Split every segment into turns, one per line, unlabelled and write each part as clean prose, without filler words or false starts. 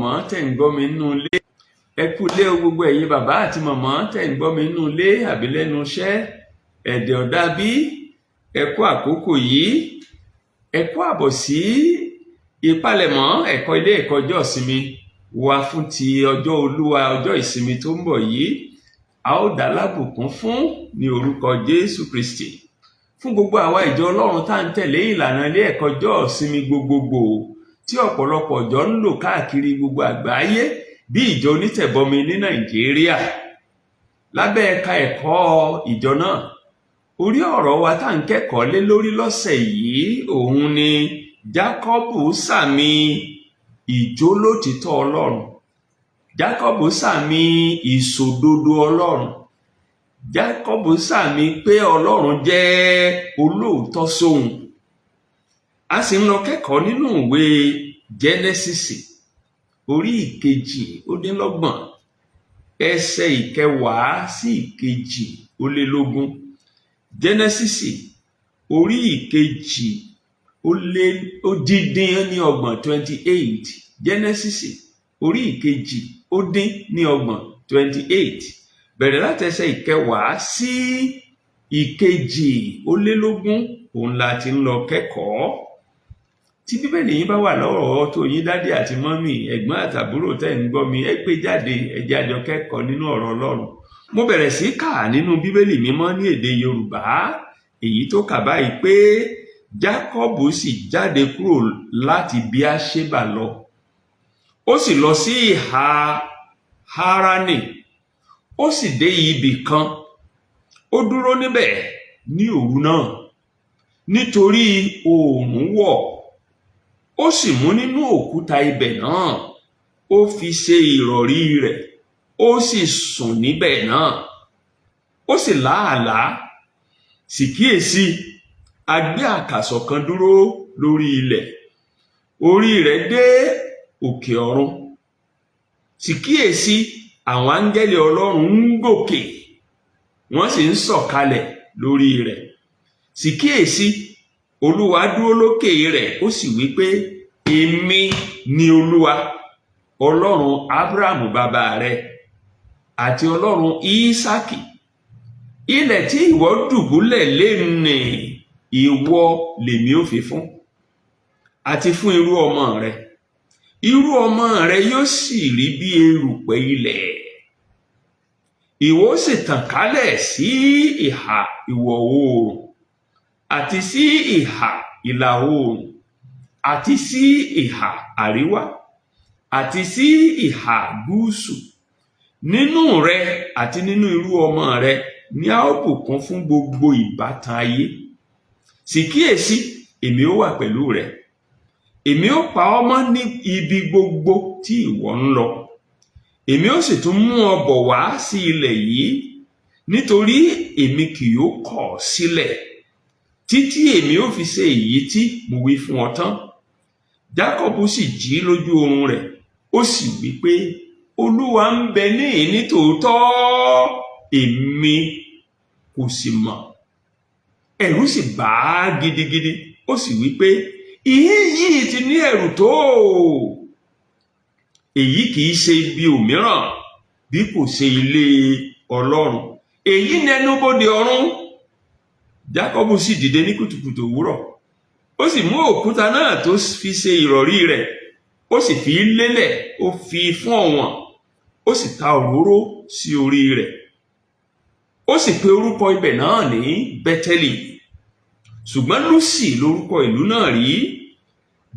Mọ̀mọ́ tẹ̀ ń gbọ́ mi nínú ilé, ẹ kú ilé o. Gbogbo ẹ̀yin bàbá àti mọ̀mọ́ tẹ̀ ń gbọ́ mi nínú ilé àbí lẹ́nu iṣẹ́, ẹ̀dẹ̀ ọ̀dà bí, ẹ kú àkókò yìí. Ẹ kú àbọ̀ sí ìpalẹ̀mọ́ ẹ̀kọ́ ilé ẹ̀kọ́ ọjọ́ ìsinmi wa fún ti ọjọ́ Olúwa, ọjọ́ ìsinmi tó ń bọ̀ yìí. A ó dá lábùkún fún ní orúkọ Jésù Kristi. Fún gbogbo àwa ìjọ Ọlọ́run tá ń tẹ̀lé ìlànà ilé ẹ̀kọ́ ọjọ́ ìsinmi gbogbogbò tí ọ̀pọ̀lọpọ̀ ìjọ ń lò káàkiri gbogbo àgbáyé, bí ìjọ onítẹ̀bọmi ní Nàìjíríà lábẹ́ ẹ̀ka ẹ̀kọ́ ìjọ náà, orí ọ̀rọ̀ wa tá ń kẹ́kọ̀ọ́ lé lórí lọ́sẹ̀ yìí, òun ni Jákọ́bù sàmì ìjólótìítọ́ Ọlọ́run, Jákọ́bù sàmì ìṣòdodo Ọlọ́run, Jákọ́bù sàmì pé Ọlọ́run jẹ́ olóòótọ́ sóhun. A sì ń lọ kẹ́kọ̀ọ́ nínú ìwé Jẹ́nẹ́sísì, orí 32, ẹsẹ̀ 10 sí 22. Jẹ́nẹ́sísì, orí 32, 28. Jẹ́nẹ́sísì, orí 32, 28, bẹ̀rẹ̀ láti ẹsẹ̀ 10 sí 22, òun la ti ń lọ kẹ́kọ̀ọ́. Tí Bíbélì yín bá wà lọ́wọ́ tó yín, daddy àti mummy, ẹ̀gbọ́n àtàbúrò tẹ́ ń gbọ́ mi, ẹ gbé jáde, ẹ jẹ́ a jọ kẹ́kọ̀ọ́ nínú ọ̀rọ̀ Ọlọ́run. Mo bẹ̀rẹ̀ sí kà nínú Bíbélì Mímọ́ ní èdè Yorùbá, èyí tó kà báyìí pé, Jákọ́bù sì jáde kúrò láti Bíáṣébà lọ, ó sì lọ sí ìhà Háránì. Ó sì dé ibì kan, ó dúró níbẹ̀ ní òru náà, nítorí oòrùn wọ̀. Ó sì mú nínú òkúta ibẹ̀ náà, ó fi ṣe ìrọ̀rí rẹ̀, ó sì sùn níbẹ̀ náà. Ó sì lá àlá, sì kíyèsí, a gbé àkàsọ̀ kan dúró lórí ilẹ̀, orí rẹ̀ dé òkè ọ̀run. Sì kíyèsí, àwọn áńgẹ́lì Ọlọ́run ń gòkè, wọ́n sì ń sọ̀kalẹ̀ lórí rẹ̀. Sì kíyèsí, Olúwa dúró lókè rẹ̀, ó sì wí pé, "Èmi ni Olúwa, Ọlọ́run Ábúráhámù bàbá rẹ àti Ọlọ́run Ísákì. Ilẹ̀ tí ìwọ dùbúlẹ̀ lé nì, ìwọ lèmi ó fi fún, àti fún irú ọmọ rẹ. Irú ọmọ rẹ yóò sì rí bí erùpẹ̀ ilẹ̀. Ìwọ ó sì tàn kálẹ̀ sí ìhà ìwọ̀ oòrùn, àti sí ìhà ìlà oòrùn, àti sí ìhà àríwá, àti sí ìhà gúúsù. Nínú rẹ àti nínú irú ọmọ rẹ ni a ó bùkún fún gbogbo ìbátan ayé. Sì kíyèsí, èmi ó wà pẹ̀lú rẹ, èmi ó pa ọ́ mọ́ ní ibi gbogbo tí ìwọ ń lọ, èmi ó sì tún mú ọ bọ̀ wá sí ilẹ̀ yìí, nítorí èmi kì yóò kọ̀ ọ́ sílẹ̀ títí èmi ó fi ṣe èyí tí mo wí fún ọ tán." Jákọ́bù sì jí lójú oorun rẹ̀, ó sì wí pé, "Olúwa ń bẹ níhìn ní tòótọ́, èmi kò sì mọ̀." Ẹ̀rù sì bà á gidigidi, ó sì wí pé, "Ìhín yìí ti ní ẹ̀rù tó! Èyí kì í ṣe ibi òmíràn bí kò ṣe ilé Ọlọ́run; èyí ni ẹnubodè ọ̀run." Jákọ́bù sì dìde ní kùtùkùtù òwúrọ̀, ó sì mú òkúta náà tó fi ṣe ìrọ̀rí rẹ̀, ó sì fi lélẹ̀, ó fi fún ọ̀wọ̀n, ó sì ta òróró sí orí rẹ̀. Ó sì pe orúkọ ibẹ̀ náà ní Bẹ́tẹ́lì, ṣùgbọ́n Lúsì lórúkọ ìlú náà rí.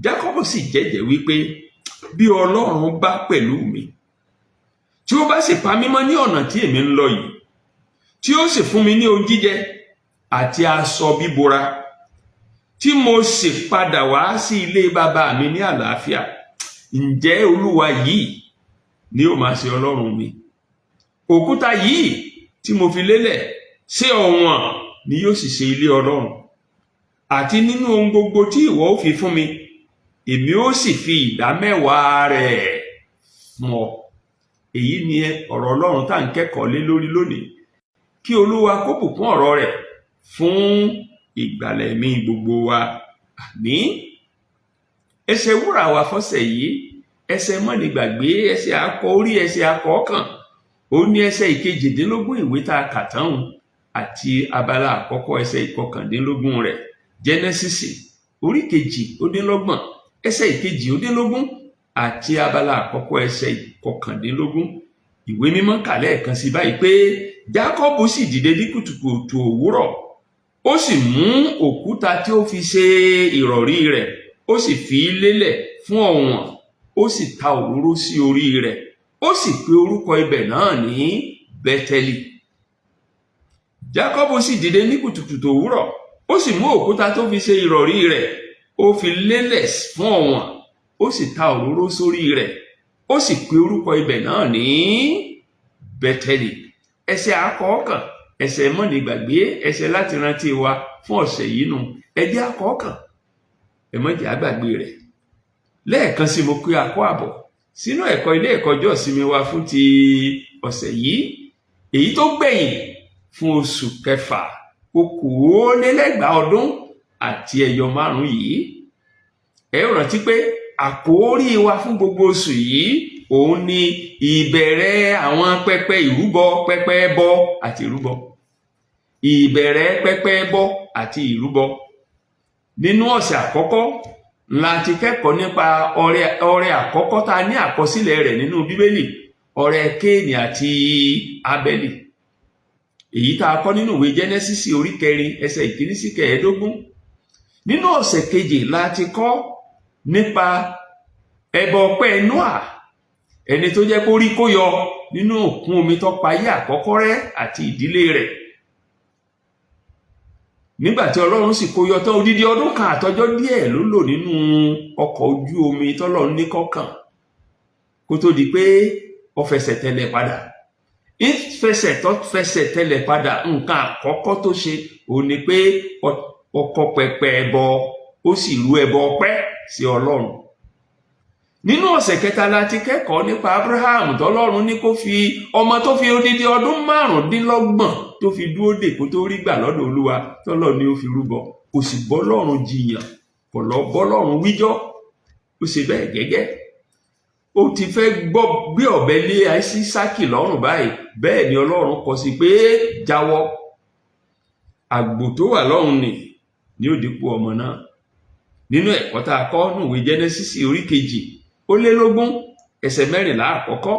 Jákọ́bù sì jẹ́jẹ̀ẹ́ wípé, "Bí Ọlọ́run bá pẹ̀lú mi, tí ó bá sì pa mí mọ́ ní ọ̀nà tí èmi ń lọ yìí, tí ó sì fún mi ní ohun jíjẹ àti aṣọ bíbora, tí mo sì padà wá sí ilé bàbá mi ní àlàáfíà, ǹjẹ́ Olúwa yìí ni ó máa ṣe Ọlọ́run mi. Òkúta yìí tí mo fi lélẹ̀ ṣe ọ̀wọ̀n ni yóò sì ṣe ilé Ọlọ́run. Àti nínú ohun gbogbo tí ìwọ ó fi fún mi, èmi ó sì fi ìdá mẹ́wàá rẹ̀ fún ọ." Èyí ni ọ̀rọ̀ Ọlọ́run tá à ń kẹ́kọ̀ọ́ lé lórí lónìí. Kí Olúwa kó bùkún ọ̀rọ̀ rẹ̀ fún ìgbàlà ẹ̀mí gbogbo wa. Àmín. Ẹsẹ̀ wúrà wa fọ́sẹ̀ yìí. Ẹsẹ̀ mọ́nigbàgbé, ẹsẹ̀ akọ orí, ẹsẹ̀ akọ ọkàn, ó ní ẹsẹ̀ ìkejìdínlógún ìwé tá a kà tán àti abala àkọ́kọ́ ẹsẹ̀ ìkọkàndínlógún rẹ̀. Jẹ́nẹ́sísì orí 32, ẹsẹ̀ ìkejìdínlógún àti abala àkọ́kọ́ ẹsẹ̀ ìkọkàndínlógún. Ìwé mímọ́ kà lẹ́ẹ̀kan sí báyìí pé Jákọ́bù sì dìde ní kùtùkùtù òwúrọ̀, ó sì mú òkúta tí ó fi ṣe ìrọ̀rí rẹ̀, ó sì fi í lélẹ̀ fún ọ̀wọ̀n, ó sì ta òróró sí orí rẹ̀, ó sì pe orúkọ ibẹ̀ náà ní Bẹ́tẹ́lì. Jákọ́bù sì dìde ní kùtùkùtù òwúrọ̀, ó sì mú òkúta tó fi ṣe ìrọ̀rí rẹ̀, ó fi lélẹ̀ fún ọ̀wọ̀n, ó sì ta òróró sórí rẹ̀, ó sì pe orúkọ ibẹ̀ náà ní Bẹ́tẹ́lì. Ẹsẹ̀ àkọ́kàn, ẹsẹ̀ mọ́nigbàgbé, ẹsẹ̀ láti rántí wa fún ọ̀sẹ̀ yìí nu. Ẹ jẹ́ àkọ́kàn, ẹ má jẹ́ á gbàgbé rẹ̀. Lẹ́ẹ̀kan sí, mo pé a kú àbọ̀ sínú ẹ̀kọ́ ilé ẹ̀kọ́ ọjọ́ ìsinmi wa fún ti ọ̀sẹ̀ yìí, èyí tó gbẹ̀yìn fún oṣù kẹfà 2025 yìí. Ẹ rántí pé àkórí wa fún gbogbo oṣù yìí òun ni ìbẹ̀rẹ̀ àwọn pẹpẹ ìrúbọ, pẹpẹ ẹbọ àti ìrúbọ. Ìbẹ̀rẹ̀ pẹpẹ ẹbọ àti ìrúbọ. Nínú ọ̀sẹ̀ àkọ́kọ́ la ti kẹ́kọ̀ọ́ nípa ọrẹ àkọ́kọ́ tá a ní àkọsílẹ̀ rẹ̀ nínú Bíbélì, ọrẹ Kéènì àti Ábẹ́lì, èyí tá a kọ́ nínú ìwé Jẹ́nẹ́sísì orí 4 ẹsẹ̀ 1 sí 15. Nínú ọ̀sẹ̀ kejì la ti kọ́ nípa ẹbọ ọpẹ́ Nóà, ẹni tó jẹ́ kó rí kó yọ nínú òkun omi tó payé àkọ́kọ́ rẹ́ àti ìdílé rẹ̀. Nígbà tí Ọlọ́run sì kó yọ tán, odidi ọdún kan àtọjọ́ díẹ̀ ló lò nínú ọkọ̀ ojú omi tọ́lọ́run ní kọ́kàn kó tó di pé ó fẹsẹ̀ tẹlẹ̀ padà. Ìfẹsẹ̀ tó fẹsẹ̀ tẹlẹ̀ padà, nǹkan àkọ́kọ́ tó ṣe òun ni pé ó kọ́ pẹpẹ ẹbọ, ó sì rú ẹbọ ọpẹ́ sí Ọlọ́run. Nínú ọ̀sẹ̀ kẹta la ti kẹ́kọ̀ọ́ nípa Abraham tọ́lọ́run ní kó fi ọmọ tó fi odidi ọdún 25 tó fi dúró dè kó tó rí gbà lọ́dọ̀ Olúwa, tọ́lọ́run ní ó fi rúbọ. Kò sì bọ́lọ́run jiyàn, kò lọ bọ́lọ́run wíjọ́, ó ṣe bẹ́ẹ̀ gẹ́gẹ́. Ó ti fẹ́ gbé ọ̀bẹ lé Ísákì lọ́rùn báyìí, bẹ́ẹ̀ ni Ọlọ́run kọ sí pé jáwọ́, àgbò tó wà lọ́hùn ni ó dípò ọmọ náà. Nínú ẹ̀kọ́ tá a kọ́ nínú ìwé Jẹ́nẹ́sísì orí 22 ẹsẹ̀ 14 àkọ́kọ́.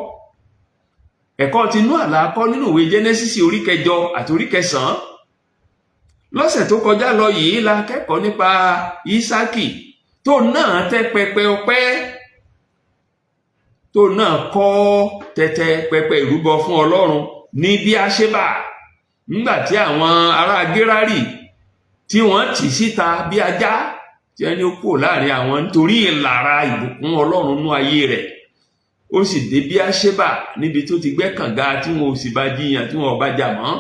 Ẹ̀kọ́ ti Nóà la kọ́ nínú ìwé Jẹ́nẹ́sísì orí 8 àti orí 9. Lọ́sẹ̀ tó kọjá lọ yìí la kẹ́kọ̀ọ́ nípa Ísákì tó náà tẹ́ pẹpẹ ọpẹ́, tó náà kọ́ tẹ́tẹ́ pẹpẹ ìrúbọ fún Ọlọ́run ní Bíáṣébà, nígbà tí àwọn ará Gérárì tí wọ́n tì síta bí ajá, tí ẹni ó kúrò láàrin àwọn nítorí ìlara ìbùkún Ọlọ́run nú ayé rẹ̀. Ó sì dé Bíáṣébà níbi tó ti gbẹ́ kànga tí wọn ò sì bá jiyàn, tí wọn ò bá jà mọ́.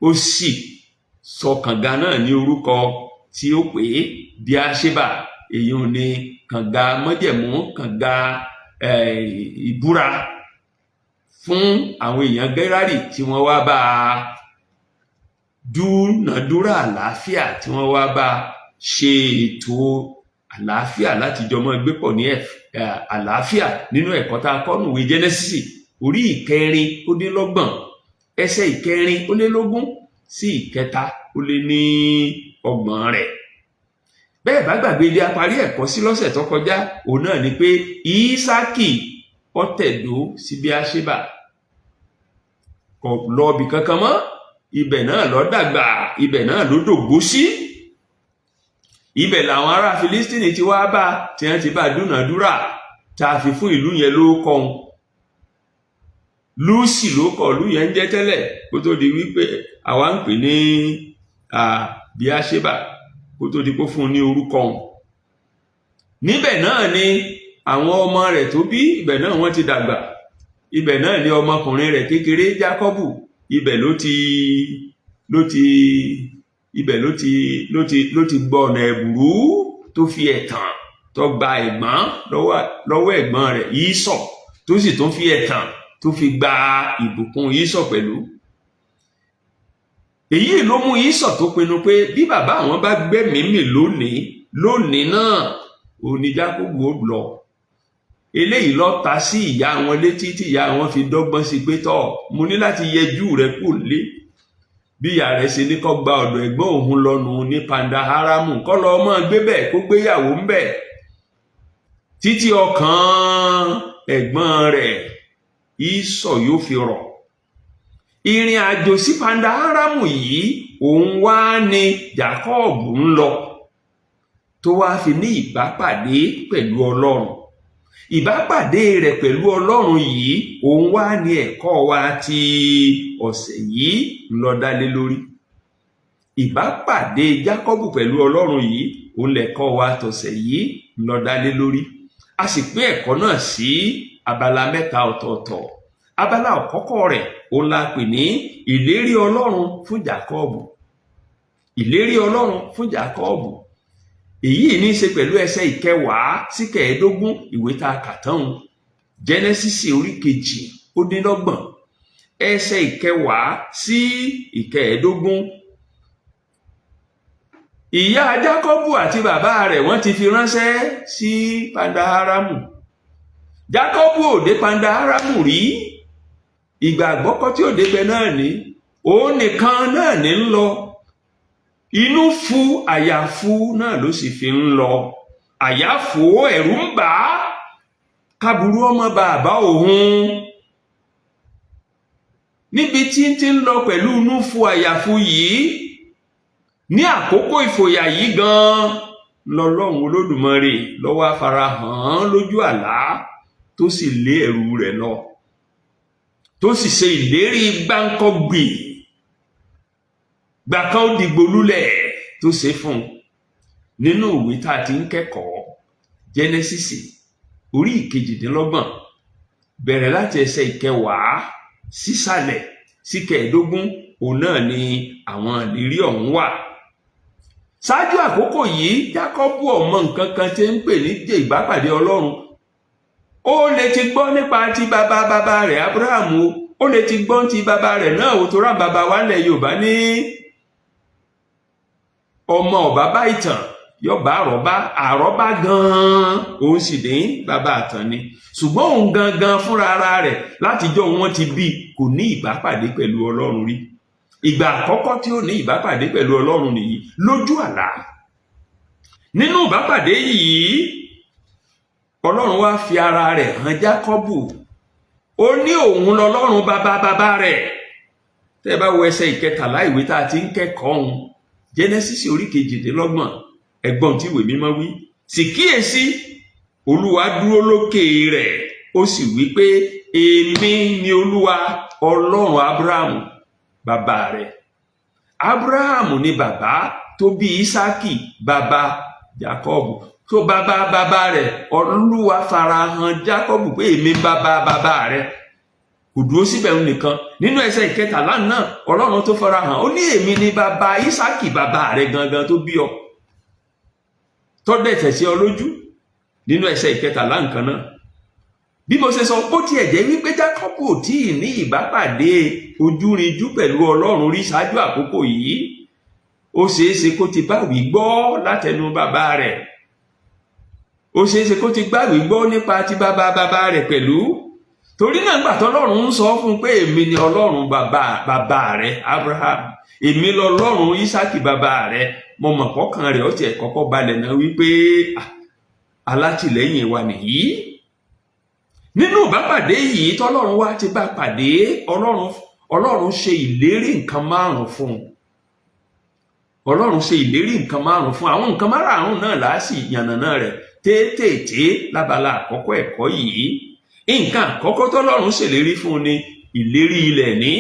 Ó sì sọ kànga náà ní orúkọ tí ó pè é, Bíáṣébà, èyí ò ní kànga mọ́jẹ̀mú, kànga ìbúra fún àwọn èèyàn Gérárì tí wọ́n wá bá a dúnàdúrà àlàáfíà, tí wọ́n wá bá a ṣe ètò àlàáfíà láti jọ mọ́ gbé pọ̀ ní àlàáfíà. Nínú ẹ̀kọ́ tá a kọ́ nínú ìwé Jẹ́nẹ́sísì orí 34 ẹsẹ̀ 24 sí 33 rẹ̀. Bẹ́ẹ̀ bá gbàgbé ilé aparí ẹ̀kọ́ sí lọ́sẹ̀ tó kọjá, òun náà ni pé Ísákì ó tẹ̀dó sí Bíáṣébà, kò lọ ibì kankan mọ́, ibẹ̀ náà ló dàgbà, ibẹ̀ náà ló dògbó sí. Ibẹ̀ làwọn ará Filistini ti wá bá, tí wọ́n ti bá dúnàádúrà, tá a fi fún ìlú yẹn ló kọ́ Lúsì ló kọ ìlú yẹn ń jẹ́ tẹ́lẹ̀ kó tó di wípé àwa ń pè ní Bíáṣébà, kó tó di kó fún un ní orúkọ òun. Níbẹ̀ náà ni àwọn ọmọ rẹ̀ tó bí, ibẹ̀ náà wọ́n ti dàgbà. Ibẹ̀ náà ni ọmọkùnrin rẹ̀ kékeré Jákọ́bù, ibẹ̀ ló ti ló ti ibẹ̀ ló ti ló ti ló ti gbọ́ ọ̀nà ẹ̀bùrú tó fi ẹ̀tàn tó gba ẹ̀gbọ́n lọ́wọ́ ẹ̀gbọ́n rẹ̀ Ísọ̀, tó sì tún fi ẹ̀tàn tó fi gba ìbùkún Ísọ̀ pẹ̀lú. Èyí ló mú Ísọ̀ tó pinnu pé bí bàbá àwọn bá gbẹ́mìí mì lónìí lónìí náà, òun ni Jákọ́bù ó lọ. Eléyìí lọ ta sí ìyá wọn létí tí ìyá wọn fi dọ́gbọ́n sí pé, tọ́, mo ní láti yẹjú rẹ kù lé. Bí ìyá rẹ̀ ṣe ní kó gba ọ̀dọ̀ ẹ̀gbọ́n òun lọ́nu ní Panda Haramu, kó lọ mọ́ gbé bẹ́ẹ̀, kó gbéyàwó ń bẹ̀ títí ọkàn ẹ̀gbọ́n rẹ̀ Ísọ̀ yóò fi rọ̀. Ìrìn àjò sí Panda Haramu yìí, òun wá ní Jákọ́ọ̀bù ń lọ tó wá fi ní ìbápàdé pẹ̀lú Ọlọ́run. Ìbápàdé rẹ̀ pẹ̀lú Ọlọ́run yìí, òun wá ní ẹ̀kọ́ wa ti ọ̀sẹ̀ yìí ń lọ dálé lórí. Ìbápàdé Jákọ́bù pẹ̀lú Ọlọ́run yìí, òun lẹ̀kọ́ wa tọ̀sẹ̀ yìí ń lọ dálé lórí. A sì pín ẹ̀kọ́ náà sí abala mẹ́ta ọ̀tọ̀ọ̀tọ̀. Abala àkọ́kọ́ rẹ̀, òun la pè ní ìlérí Ọlọ́run fún Jákọ́bù. Ìlérí Ọlọ́run fún Jákọ́bù, èyí ní í ṣe pẹ̀lú ẹsẹ̀ 10 sí 15 ìwé tá a kà tán, Jẹ́nẹ́sísì orí 28, ẹsẹ̀ 10 sí 15. Ìyá Jákọ́bù àti bàbá rẹ̀, wọ́n ti fi ránṣẹ́ sí Pandaharamu. Jákọ́bù ò dé Pandaharamu rí. Ìgbà àgbọ́kọ́ tí ò débẹ̀ náà ní, òun nìkan náà ní ń lọ. Inú fu àyà fu náà ló sì fi ń lọ. Àyà fò, ẹ̀rù ń bà á káburú ọmọ bàbá òun níbi tí ń ti ń lọ. Pẹ̀lú inú fu àyàfu yìí, ní àkókò ìfòyà yìí gan-an lọ́lọ́run Olódùmarè ló wá farahàn án lójú àlá, tó sì lé ẹ̀rù rẹ̀ lọ, tó sì ṣe ìlérí gbáǹkọ́gbì gbàkan ó dìgbò lulẹ̀ tó ṣe fún un. Nínú ìwé tá a ti ń kẹ́kọ̀ọ́, Jẹ́nẹ́sísì orí 28, bẹ̀rẹ̀ láti ẹsẹ̀ 10 sísàlẹ̀ sí 15, òun náà ni àwọn ìlérí ọ̀hún wà. Ṣáájú àkókò yìí, Jákọ́bù ò mọ nǹkan kan tí ń pè ní ìbápàdé Ọlọ́run. Ó lè ti gbọ́ nípa ti bàbá bàbá rẹ̀ Abrahamu o, ó lè ti gbọ́ ti bàbá rẹ̀ náà o, tó rà bàbá wa lẹ̀ Yorùbá ní ọmọ ọ̀bá bá ìtàn yọba àrọ́bá, àrọ́bá gan-an òun sì ní bàbá àtàn ni. Ṣùgbọ́n òun gangan fúnra ara rẹ̀, látijọ́ wọn ti bí, kò ní ìbápàdé pẹ̀lú Ọlọ́run rí. Ìgbà àkọ́kọ́ tí ó ní ìbápàdé pẹ̀lú Ọlọ́run nìyí, lójú àlá. Nínú ìbápàdé yìí, Ọlọ́run wá fi ara rẹ̀ hàn Jákọ́bù. Ó ní òun lọ́lọ́run bàbá bàbá rẹ̀. Tẹ́ ẹ bá wo ẹsẹ̀ 13 ìwé tá a ti ń kẹ́kọ̀ọ́ òun, Jẹ́nẹ́sísì orí 28, ẹ̀gbọ́n tí ìwé mímọ́ wí: "Sì kíyèsí, Olúwa dúró lókè rẹ̀, ó sì wí pé, Èmi ni Olúwa Ọlọ́run Abrahamu bàbá rẹ̀." Abrahamu ni bàbá tó bí Ísákì, bàbá Jákọ́bù, tó bàbá bàbá rẹ̀. Olúwa farahàn Jákọ́bù pé, "Èmi bàbá bàbá rẹ̀." Kò dúró síbẹ̀ nìkan. Nínú ẹsẹ̀ 13 náà, Ọlọ́run tó farahàn, ó ní, "Èmi ni bàbá Ísákì bàbá rẹ̀ gangan tó bí ọ, tó dẹ̀tẹ̀ sí ọ lójú." Nínú ẹsẹ̀ 13 nǹkan náà, bí mo ṣe sọ, bó tiẹ̀ jẹ́ wípé Jákọ́bù ò tí ì ní ìbápàdé ojúrinjú pẹ̀lú Ọlọ́run rí ṣáájú àkókò yìí, ó ṣeé ṣe kó ti báwí gbọ́ látẹnu bàbá rẹ̀. Ó ṣeé ṣe kó ti gbáwí gbọ́ nípa ti bàbá bàbá rẹ̀ pẹ̀lú. Torí náà, gbà tọ́lọ́run ń sọ fún un pé, "Èmi ni Ọlọ́run bàbá bàbá rẹ̀ Abraham, èmi lọ́lọ́run Ísákì bàbá rẹ̀," mo mọ̀ kọ́kàn rẹ̀ ó tiẹ̀ kọ́kọ́ balẹ̀ náà wípé alátìlẹ́yìn wa nìyí. Nínú ìbápàdé yìí tọ́lọ́run wá ti bá pàdé, Ọlọ́run ṣe ìlérí nǹkan márùn fún un. Ọlọ́run ṣe ìlérí nǹkan márùn fún. Àwọn nǹkan márùn náà láàsì yànnàná rẹ̀ téètéèté lábala àkọ́kọ́ ẹ̀kọ́ yìí. Nǹkan àkọ́kọ́ tọ́lọ́run ṣèlérí fún un ni ìlérí ilẹ̀ ní.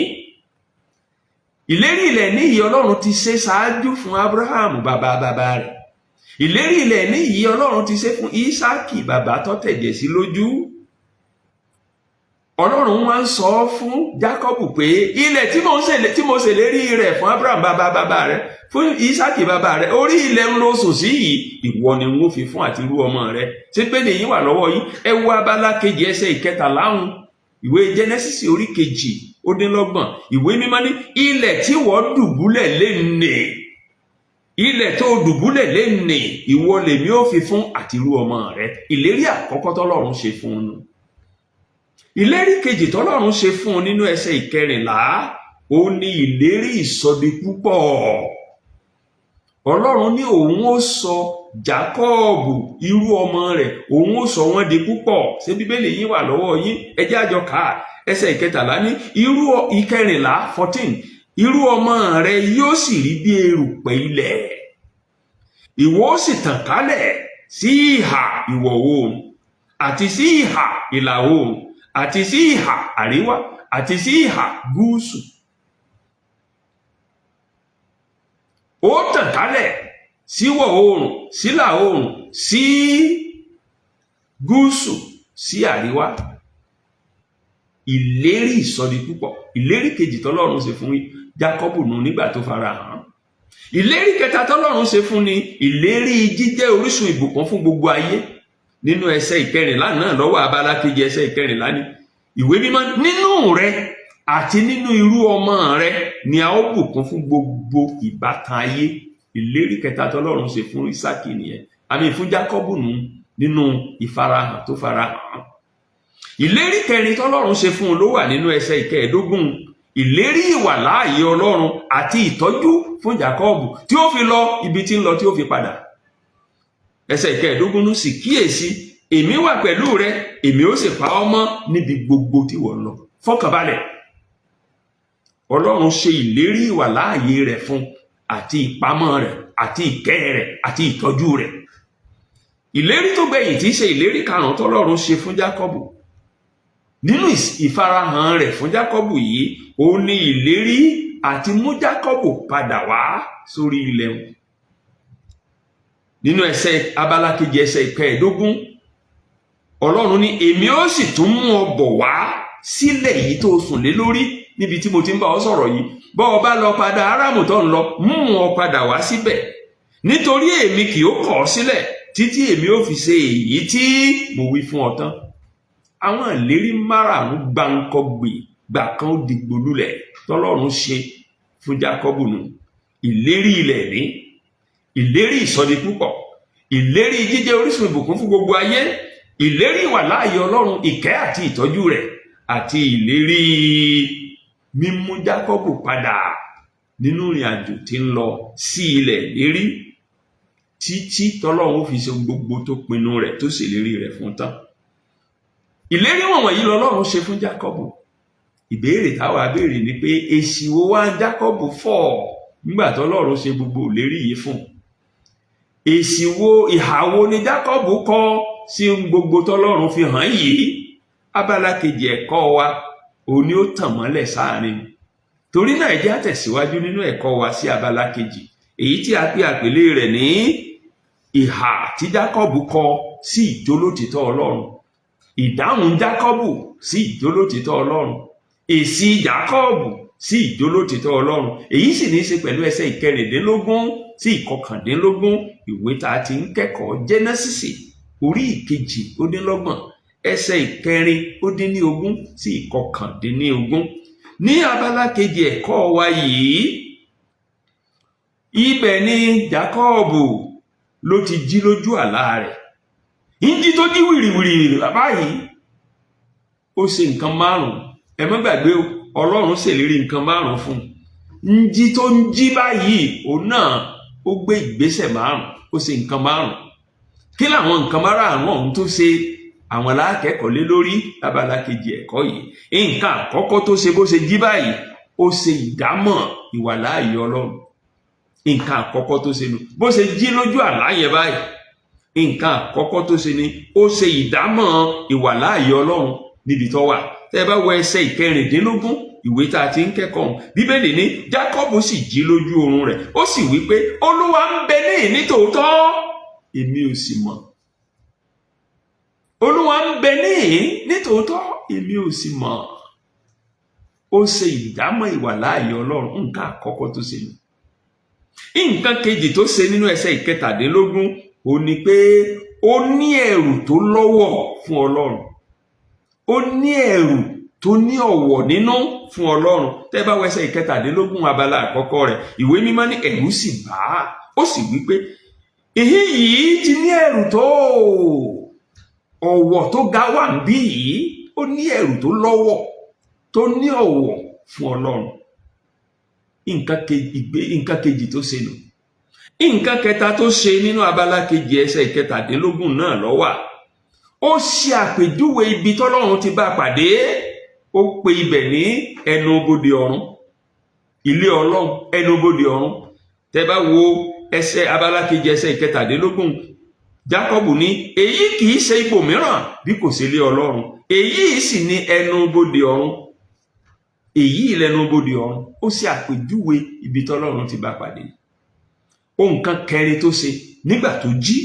Ìlérí ilẹ̀ ní yìí, Ọlọ́run ti ṣe ṣáájú fún Abraham bàbá bàbá rẹ̀. Ìlérí ilẹ̀ ní yìí, Ọlọ́run ti ṣe fún Ísákì bàbá tó tẹ̀jẹ̀ sí lójú. Ọlọ́run wá ń sọ fún Jákọ́bù pé, ilẹ̀ tí mo ṣèlérí rẹ̀ fún Abraham bàbá bàbá rẹ̀, fún Ísákì bàbá rẹ̀, orí ilẹ̀ ń lọ sùn sí yìí, ìwọ ni n ó fi fún àti irú ọmọ rẹ̀. Ṣé pé lèyìn wà lọ́wọ́ yín? Ẹ wo abala kejì ẹsẹ̀ 13 ìwé Jẹ́nẹ́sísì orí 28. Ìwé mímọ́ ní, "Ilẹ̀ tí wọ́n dùbúlẹ̀ lé nì, Ilẹ̀ tó dùbúlẹ̀ lénìí, ìwọ lèmi ó fi fún àti irú ọmọ rẹ. Ìlérí àkọ́kọ́ tọ́lọ́run ṣe fún un. Ìlérí kejì tọ́lọ́run ṣe fún un nínú ẹsẹ̀ 14, ó ní ìlérí ìsọdi púpọ̀. Ọlọ́run ní òun ó sọ Jákọ́ọ̀bù irú ọmọ rẹ̀, òun ó sọ wọ́n di púpọ̀. Ṣé Bíbélì yín wà lọ́wọ́ yín? Ẹ jẹ́ àjọ kà á. Ẹsẹ̀ 13 ní irú 14, 14, irú ọmọ rẹ yóò sì rí bí erùpẹ̀ ilẹ̀, ìwọ ó sì tàn kálẹ̀ sí ìhà ìwọ̀ oòrùn àti sí ìhà ìlà oòrùn àti sí ìhà àríwá àti sí ìhà gúúsù. Ó tàn kálẹ̀ síwọ̀ oòrùn, sílà oòrùn, sí gúúsù, sí àríwá. Ìlérí ìsọdi púpọ̀. Ìlérí kejì tọ́lọ́run ṣe fún Jákọ́bù nù nígbà tó fara hàn. Ìlérí kẹta tọ́lọ́run ṣe fún ni ìlérí jíjẹ́ orísun ìbùkún fún gbogbo ayé. Nínú ẹsẹ̀ 14 náà lọ́wọ́ abala kejì ẹsẹ̀ 14 ni ìwé mímọ́, nínú rẹ àti nínú irú ọmọ rẹ ni a ó bùkún fún gbogbo ìbátan ayé. Ìlérí kẹta tọ́lọ́run ṣe fún Ísákì nìyẹn, àmì fún Jákọ́bù nù nínú ìfarahàn tó farahàn. Ìlérí kẹrin tọ́lọ́run ṣe fún un ló wà nínú ẹsẹ̀ 15, ìlérí ìwàláàyè Ọlọ́run àti ìtọ́jú fún Jákọ́bù tí ó fi lọ ibi tí ń lọ tí ó fi padà. Ẹsẹ̀ 15 nù, sì kíyèsí, èmi wà pẹ̀lú rẹ, èmi ó sì pa ọ́ mọ́ níbi gbogbo tí wọ́n lọ. Fọkànbalẹ̀. Ọlọ́run ṣe ìlérí ìwàláàyè rẹ̀ fún àti ìpamọ́ rẹ̀ àti ìkẹ́ rẹ̀ àti ìtọ́jú rẹ̀. Ìlérí tó gbẹ̀yìn tí í ṣe ìlérí karùn-ún tọ́lọ́run ṣe fún Jákọ́bù nínú ìfarahàn rẹ̀ fún Jákọ́bù yìí, ó ní ìlérí àti mú Jákọ́bù padà wá sórí ilẹ̀ wọn. Nínú ẹsẹ̀ abala kejì ẹsẹ̀ 15, Ọlọ́run ní èmi ó sì tún mú ọ bọ̀ wá sílẹ̀ yìí tó sùn lé lórí níbi tí mo ti ń bá ọ sọ̀rọ̀ yìí. Bọ́ ọ bá lọ padà Árámù tó ń lọ, mú ọ padà wá síbẹ̀, nítorí èmi kì ó kọ̀ ọ́ sílẹ̀ títí èmi ó fi ṣe èyí tí mo wí fún ọ tán. Àwọn ìlérí márààrún gbáǹkọgbè gbà kan ó dìgbò lulẹ̀ tọ́lọ́run ṣe fún Jákọ́bù nù. Ìlérí ilẹ̀ ní, ìlérí ìsọdi púpọ̀, ìlérí jíjẹ́ orísun ìbùkún fún gbogbo ayé, ìlérí ìwàláàyè Ọlọ́run, ìkẹ́ àti ìtọ́jú rẹ̀, àti ìlérí mímú Jákọ́bù padà nínú ìrìn àjò tí ń lọ sí ilẹ̀ ìlérí títí tọ́lọ́run fi ṣe gbogbo tó pinnu rẹ̀ tó ṣèlérí rẹ̀ fún tán. Ìlérí wọ̀nyí lọ́lọ́run ṣe fún Jákọ́bù. Ìbéèrè táwa béèrè ni pé èsì wo wá ń Jákọ́bù fọ̀ nígbà tọ́lọ́run ṣe gbogbo ìlérí yìí fún? Èsì wo, ìhà wo ni Jákọ́bù kọ sí gbogbo tọ́lọ́run fi hàn yìí? Abala kejì ẹ̀kọ́ wa òun ni ó tàn mọ́lẹ̀ sáàrin. Torí náà ẹ jẹ́ á tẹ̀síwájú nínú ẹ̀kọ́ wa sí abala kejì, èyí tí a pè àpèlé rẹ̀ ní ìhà tí Jákọ́bù kọ sí ìjólótìtọ́ Ọlọ́run. Ìdáhùn Jákọ́bù sí ìjólótìtọ́ Ọlọ́run. Èsì Jákọ́bù sí ìjólótìtọ́ Ọlọ́run. Èyí sì ní í ṣe pẹ̀lú ẹsẹ̀ 16 sí 19 ìwé tá a ti ń kẹ́kọ̀ọ́ Jẹ́nẹ́sísì orí 32 ẹsẹ̀ 24 sí 19. Ní abala kejì ẹ̀kọ́ wa yìí, ibẹ̀ ni Jákọ́bù ló ti jí lójú àlá rẹ̀. Ìjí tó jí wìrìwìrì báyìí, ó ṣe nǹkan márùn-ún. Ẹ má gbàgbé o, Ọlọ́run ṣèlérí nǹkan márùn-ún fún un. Ńjí tó ń jí báyìí, òun náà ó gbé ìgbésẹ̀ márùn-ún, ó ṣe nǹkan márùn-ún. Kí làwọn nǹkan márùn-ún ọ̀hún tó ṣe? Àwọn lákẹ́kọ̀ọ́ lé lórí lábala kejì ẹ̀kọ́ yìí. Nǹkan àkọ́kọ́ tó ṣe bó ṣe jí báyìí, ó ṣe ìdámọ̀ ìwàláàyè Ọlọ́run. Nǹkan àkọ́kọ́ tó ṣe nù. Bó ṣe jí lójú àlá yẹn báyìí, nǹkan àkọ́kọ́ tó ṣe ni ó ṣe ìdámọ̀ ìwàláàyè Ọlọ́run níbi tó wà. Tẹ́ ẹ bá wo ẹsẹ̀ 16 ìwé tá a ti ń kẹ́kọ̀ọ́ ọ̀hún, Bíbélì ní Jákọ́bù sì jí lójú oorun rẹ̀, ó sì wí pé Olúwa ń bẹ níhìn ní tòótọ́, èmi ò sì mọ̀. Olúwa ń bẹ níhìn ní tòótọ́, èmi ò sì mọ̀. Ó ṣe ìdámọ̀ ìwàláàyè Ọlọ́run, nǹkan àkọ́kọ́ tó ṣe nù. Nǹkan kejì tó ṣe nínú ẹsẹ̀ 17 ó ní pé ó ní ẹ̀rù tó lọ́wọ̀ fún Ọlọ́run. Ó ní ẹ̀rù tó ní ọ̀wọ̀ nínú fún Ọlọ́run. Tẹ́ bá wo ẹsẹ̀ 17 abala àkọ́kọ́ rẹ̀, ìwé mímọ́ ní ẹ̀rù sì bà á. Ó sì wí pé, ìhín yìí ti ní ẹ̀rù tó, ọ̀wọ̀ tó ga wà níbí yìí. Ó ní ẹ̀rù tó lọ́wọ̀, tó ní ọ̀wọ̀ fún Ọlọ́run. Nǹkan kejì tó ṣe nù. Nǹkan kẹta tó ṣe, nínú abala kejì ẹsẹ̀ 17 náà ló wà. Ó ṣe àpèjúwe ibi tọ́lọ́run ti bá pàdé. Ó pe ibẹ̀ ní ẹnubodè ọ̀run, ilé Ọlọ́run, ẹnubodè ọ̀run. Tẹ́ bá wo ẹsẹ̀ abala kejì ẹsẹ̀ 17, Jákọ́bù ní, èyí kì í ṣe ibòmíràn bí kò ṣe ilé Ọlọ́run, èyí sì ní ẹnubodè ọ̀run, èyí lẹnubodè ọ̀run. Ó ṣe àpèjúwe ibi tọ́lọ́run ti bá pàdé. Ohun kan kẹrin tó ṣe nígbà tó jí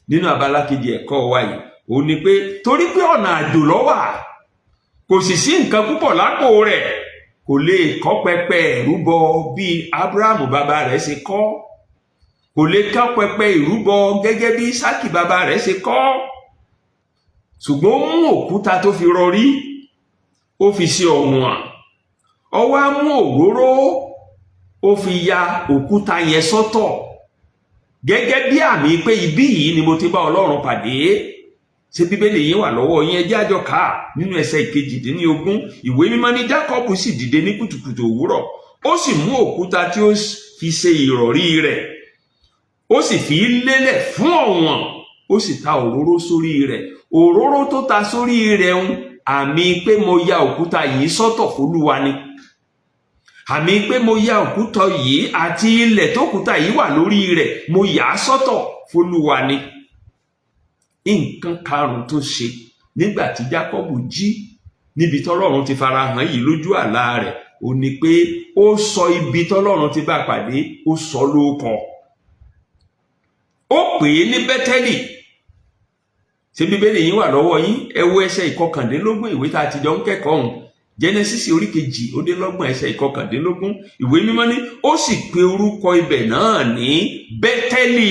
nínú abala kejì ẹ̀kọ́ wa yìí, ó ní pé torí pé ọ̀nà àjò ló wà, kò sì sí nǹkan púpọ̀ lápò rẹ̀, kò lè kọ́ pẹpẹ ìrúbọ bí Abrahamu bàbá rẹ̀ ṣe kọ́, kò lè kọ́ pẹpẹ ìrúbọ gẹ́gẹ́ bí Ísákì bàbá rẹ̀ ṣe kọ́. Ṣùgbọ́n ó mú òkúta tó fi rọrí, ó fi ṣe ọ̀wọ̀n, ó wá mú òróró, ó fi ya òkúta yẹn sọ́tọ̀ gẹ́gẹ́ bí àmì pé ibí yìí ni mo ti bá Ọlọ́run pàdé. Ṣé Bíbélì yín wà lọ́wọ́ yín? Ẹ jẹ́ àjọ kà á nínú ẹsẹ̀ 18. Ìwé Mímọ́ ní, Jákọ́bù sì dìde ní kùtùkùtù òwúrọ̀, ó sì mú òkúta tí ó fi ṣe ìrọ̀rí rẹ̀, ó sì fi lélẹ̀ fún ọ̀wọ̀n, ó sì ta òróró sórí rẹ̀. Òróró tó ta sórí rẹ̀ ń àmì pé mo ya òkúta yìí sọ́tọ̀ f'Olúwa ni, àmì pé mo ya òkúta yìí àti ilẹ̀ tó òkúta yìí wà lórí rẹ̀, mo yà á sọ́tọ̀ f'Olúwa ni. Nǹkan karùn-ún tó ṣe nígbà tí Jákọ́bù jí níbi tọ́lọ́run ti farahàn yìí lójú àlá rẹ̀, ó ní pé ó sọ ibi tọ́lọ́run ti bá pàdé, ó sọ lóókọ, ó pè é ní Bẹ́tẹ́lì. Ṣé Bíbélì yín wà lọ́wọ́ yín? Ẹ wo ẹsẹ̀ 19 ìwé tá a ti jọ ń kẹ́kọ̀ọ́ ọ̀hún, Jẹ́nẹ́sísì orí 32 ẹsẹ̀ 19. Ìwé Mímọ́ ní, ó sì pe orúkọ ibẹ̀ náà ní Bẹ́tẹ́lì,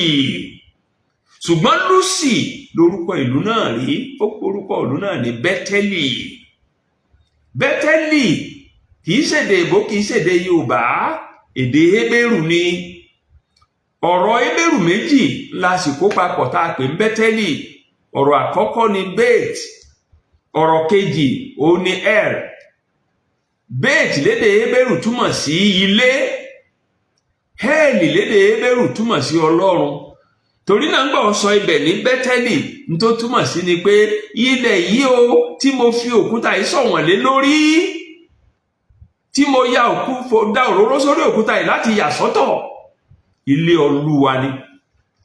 ṣùgbọ́n Lúsì lórúkọ ìlú náà rí. Ó pe orúkọ ìlú náà ní Bẹ́tẹ́lì. Bẹ́tẹ́lì kì í ṣèdè èbó, kì í ṣèdè Yorùbá, èdè Hébérù ni. Ọ̀rọ̀ Hébérù méjì la sì kó papọ̀ tá a pè ń Bẹ́tẹ́lì. Ọ̀rọ̀ àkọ́kọ́ ni beit, ọ̀rọ̀ kejì òun ni el. Beit lédè Hébérù túmọ̀ sí ilé, Hẹ́ẹ̀lì lédè Hébérù túmọ̀ sí Ọlọ́run. Torí náà, ń gbọ́ sọ ibẹ̀ ní Bẹ́tẹ́lì, n tó túmọ̀ sí ni pé ilẹ̀ yìí o, tí mo fi òkúta yìí sọ̀wọ̀n lé lórí, tí mo ya òkú da òróró sórí òkúta yìí láti yà sọ́tọ̀, ilé Olúwa ni,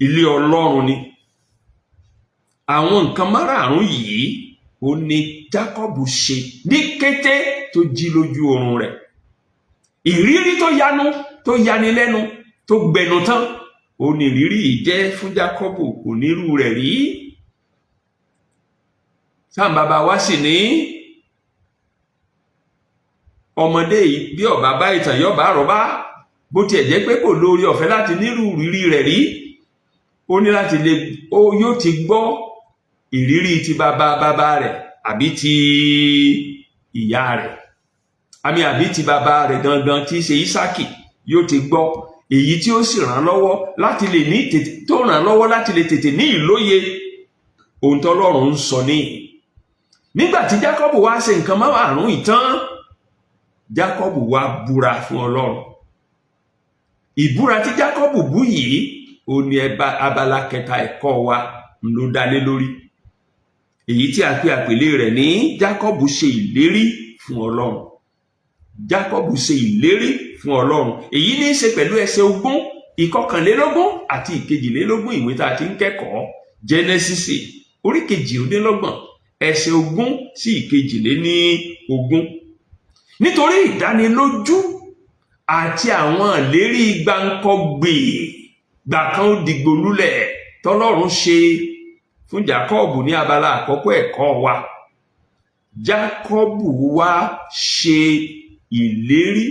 ilé Ọlọ́run ni. Àwọn nǹkan márààrún yìí ó ní Jákọ́bù ṣe ní kété tó jí lójú oorun rẹ̀. Ìrírí tó yanu, tó yani lẹ́nu, tó gbẹnu tán, ó ní ìrírí yìí jẹ́ fún Jákọ́bù. Kò nírú rẹ̀ rí. Sáà bàbá wa sì ní ọmọdé yìí, bí ọba bá ìtàn yọba àrọ́bá. Bó tiẹ̀ jẹ́ pé kò lórí ọ̀fẹ́ láti nírú ìrírí rẹ̀ rí, ó ní láti lè ó yóò ti gbọ́ ìrírí ti bàbá bàbá rẹ̀ àbí ti ìyá rẹ̀ àmì àbí ti bàbá rẹ̀ gangan tí í ṣe Ísákì. Yóò ti gbọ́ èyí tí ó sì ràn lọ́wọ́ láti lè ní tètè tó ràn lọ́wọ́ láti lè tètè ní ìlóye ohun tọ́lọ́run ń sọ ní. Nígbà tí Jákọ́bù wá ṣe nǹkan márùn-ún ìtàn, Jákọ́bù wá búra fún Ọlọ́run. Ìbúra tí Jákọ́bù bú yìí, ó ní abala kẹta ẹ̀kọ́ wa ló dá lé lórí, èyí tí a pè àpèlé rẹ̀ ní Jákọ́bù ṣe ìlérí fún Ọlọ́run. Jákọ́bù ṣe ìlérí fún Ọlọ́run. Èyí ní í ṣe pẹ̀lú ẹsẹ̀ 20, 21 àti 22 ìwé tá a ti ń kẹ́kọ̀ọ́, Jẹ́nẹ́sísì orí 32 ẹsẹ̀ 20 sí 22. Nítorí ìdánilójú àti àwọn ìlérí gbáǹkọ́gbè gbàkan ó dìgbò lulẹ̀ tọ́lọ́run ṣe fún Jákọ́bù ní abala àkọ́kọ́ ẹ̀kọ́ wa, Jákọ́bù wá ṣe ìlérí.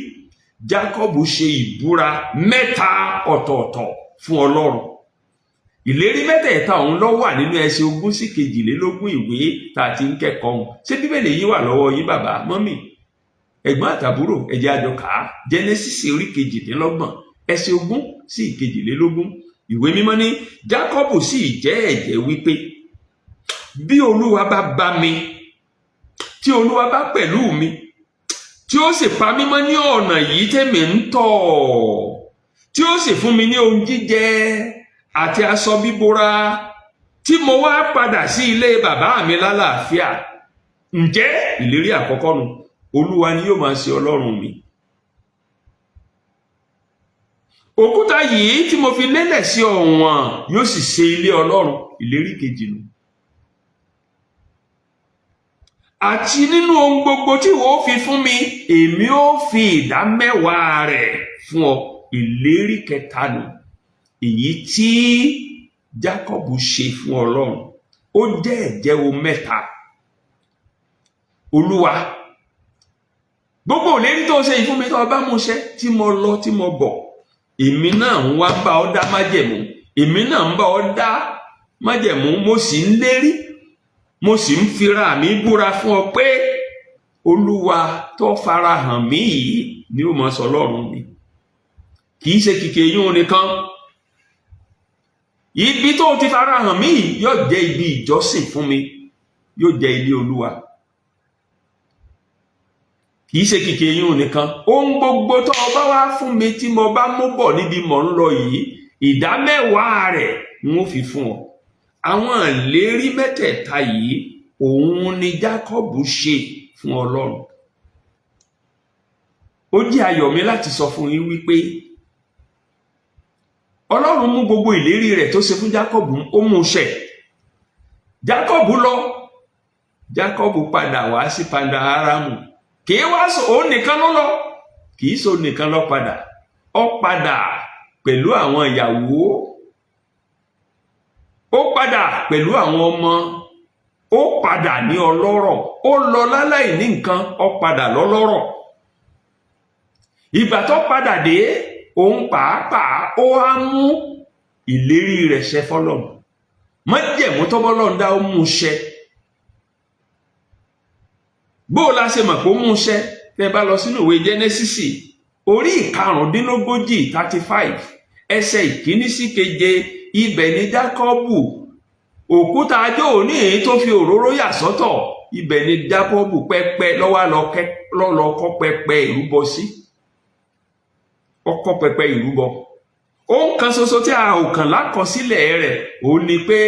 Jákọ́bù ṣe ìbúra mẹ́ta ọ̀tọ̀ọ̀tọ̀ fún Ọlọ́run. Ìlérí mẹ́tẹ̀ẹ̀ta ọ̀hún ló wà nínú ẹsẹ̀ 20 sí 22 ìwé tá a ti ń kẹ́kọ̀ọ́ ọ̀hún. Ṣé Bíbélì yín wà lọ́wọ́ yín, bàbá, mọ́mì, ẹ̀gbọ́n àtàbúrò? Ẹ jẹ́ a jọ kà á. Jẹ́nẹ́sísì orí 28. ẹsẹ̀ 20 sí 22. Ìwé Mímọ́ ní Jákọ́bù sì jẹ́ ẹ̀jẹ́ wípé, bí Olúwa bá bá mi, tí Olúwa bá pẹ̀lú mi, tí ó sì pa mí mọ́ ní ọ̀nà yìí tèmi ń tọ̀, tí ó sì fún mi ní ohun jíjẹ àti aṣọ bíbora, tí mo wá padà sí ilé bàbá mi lálàáfíà. Ǹjẹ́ ìlérí àkọ́kọ́ nu, Olúwa ni yóò máa ṣe Ọlọ́run mi. Òkúta yìí tí mo fi lélẹ̀ sí ọ̀wọ̀n yóò sì ṣe ilé Ọlọ́run. Ìlérí kejì nu. Àti nínú ohun gbogbo tí ìwọ ó fi fún mi, èmi ó fi ìdá mẹ́wàá rẹ̀ fún ọ. Ìlérí kẹta nù. Èyí tí Jákọ́bù ṣe fún Ọlọ́run, ó jẹ́ ẹ̀jẹ́ ohun mẹ́ta. Olúwa, gbogbo ìlérí tó ṣe yìí fún mi, tó o bá mú ṣẹ, tí mo lọ tí mo bọ̀, èmi náà ń wá bá ọ dá májẹ̀mú, èmi náà ń bá ọ dá májẹ̀mú, mo sì ń lérí, mo sì ń fira mi búra fún ọ pé Olúwa tó farahàn mí yìí ni ó máa sọ Ọlọ́run mi. Kì í ṣe kìkì eyín nìkan. Ibi tó ti farahàn mí yìí yóò jẹ́ ibi ìjọsìn fún mi, yóò jẹ́ ilé Olúwa. Kì í ṣe kìkì eyín nìkan. Ohun gbogbo tó o bá wá fún mi tí mo bá mú bọ̀ níbi mò ń lọ yìí, ìdá mẹ́wàá rẹ̀ n ó fi fún ọ. Àwọn ìlérí mẹ́tẹ̀ẹ̀ta yìí òun ni Jákọ́bù ṣe fún Ọlọ́run. Ó jẹ́ ayọ̀ mi láti sọ fún yín wípé Ọlọ́run mú gbogbo ìlérí rẹ̀ tó ṣe fún Jákọ́bù, ó mú ṣẹ. Jákọ́bù lọ, Jákọ́bù padà wá sí Padà Árámù. Kì í wá sọ òun nìkan ló lọ, kì í sọ nìkan ló padà. Ó padà pẹ̀lú àwọn ìyàwó, ó padà pẹ̀lú àwọn ọmọ, ó padà ní ọlọ́rọ̀, ó lọ láláì ní nǹkan, ó padà lọ́lọ́rọ̀. Ìgbà tó padà dé, òun pàápàá ó wá mú ìlérí rẹ̀ ṣẹ fọ́lọ́run. Májẹ̀mú tọ́bọ́lọ́run dá, ó mú ṣẹ. Bó o la ṣe mọ̀ pé ó mú ṣẹ? Tẹ́ bá lọ sínú ìwé Jẹ́nẹ́sísì orí 35, 35, ẹsẹ̀ 1 sí 7, ibẹ̀ ni Jákọ́bù, òkúta ajó òní èyí tó fi òróró yà sọ́tọ̀, ibẹ̀ ni Jákọ́bù pẹpẹ lọ́wọ́ lọ kọ́ pẹpẹ ìrúbọ sí. Ó kọ́ pẹpẹ ìrúbọ. Ohun kan ṣoṣo tí a ò kàn lákọsílẹ̀ rẹ̀ òun ni pé